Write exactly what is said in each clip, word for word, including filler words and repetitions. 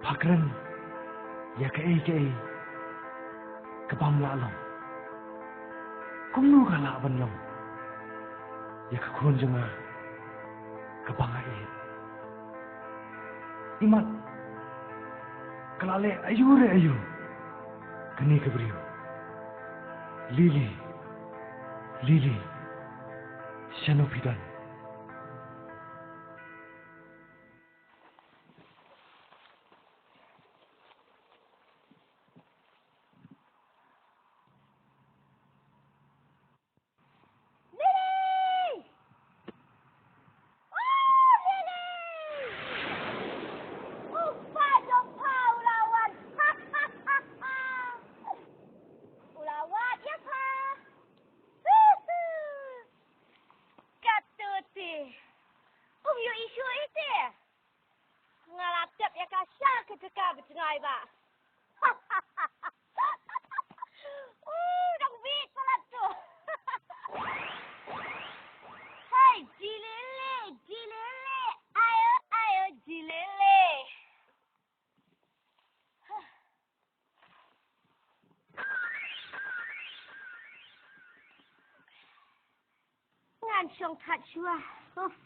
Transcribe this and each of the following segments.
Pha kren ïa kaei kaei ka bym lah long. Kumno ka lah ban long ïa ka khun jong nga kaba nga ïeit? Imat ka la leh aïu re aïu kane ka briew. Lily, Lily, shano phi don? Lily! Oh, Lily! U kpa jong pha u la wan. U la wad ïa pha. Kato te. Um ïohi shuh ïa te. Nga la tep ïa ka sha ka jaka ba jngai ba. Uh, dang bit palat tu. Hai, jilele, jilele. Ayo, ayo, jilele. Ngan shong that shuwa. Uff.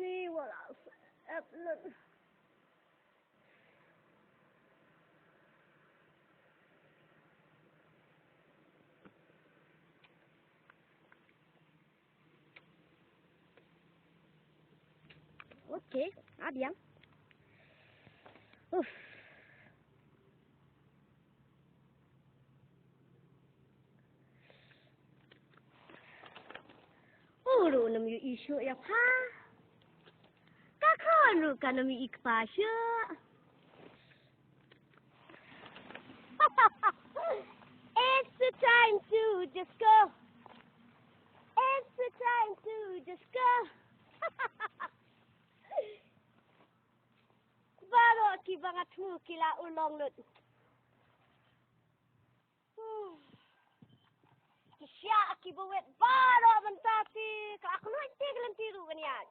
Ni wala. Okay, abiang. Uff. Uru nam ïohi shuh ïa pha. Ka khun ruh ka nam ïohi kpa shuh. It's the time to disco. It's the time to disco. Baroh kiba nga thmu ki la urlong lut. Hmm. Ki shah kiba wet baroh mynta te ka la khluit te ka lynti ruh ban ïaid.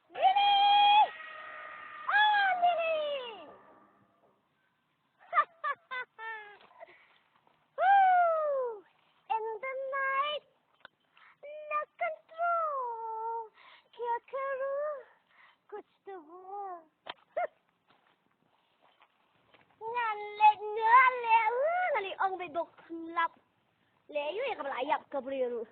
Lily! Oh, Lily! Ooh, in the night, na control, kya karu, kuch to bol. Ngan leh, ngan leh, uh, ngan leh ong beit bok lap. Leh ïu ïa kaba la ïap ka briew ruh.